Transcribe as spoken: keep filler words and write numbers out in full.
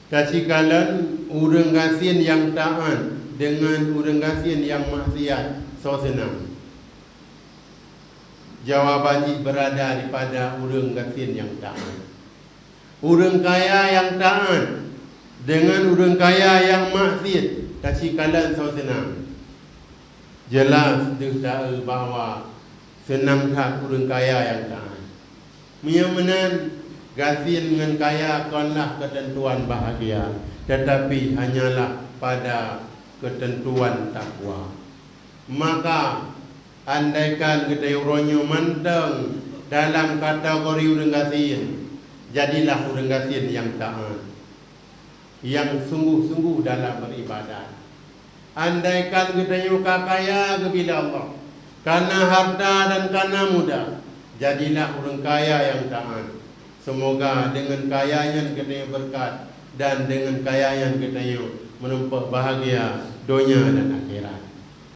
Tacikalon ureuëng gasien nyang taát deungon ureuëng gasien nyang maksiat soe seunang? Jawaban jih beurada daripada ureuëng gasien nyang taát. Ureuëng kaya nyang taát deungon ureuëng kaya nyang maksiat, tacikalon soe seunang? Jeulaih deuh taeu bahwa seunang that ureuëng kaya nyang taát. Meunyoe meunan, gasien ngon kaya konlah keuteuntuan bahagia, teutapi hanyalah pada keuteuntuan takwa. Maka, andaikan geutanyoe uroe nyoe mantong dalam kategori ureuëng gasien, jadilah ureuëng gasien nyang taát, nyang sungguh-sungguh dalam beuribadat. Andaikan geutanyoe ka kaya geubila Allah, kana harta dan kana muda, jadilah ureuëng kaya nyang taát. Seumoga deungon kaya nyan geutanyoe beureukat, dan deungon kaya nyan geutanyoe meurumpok bahagia donya dan akhirat.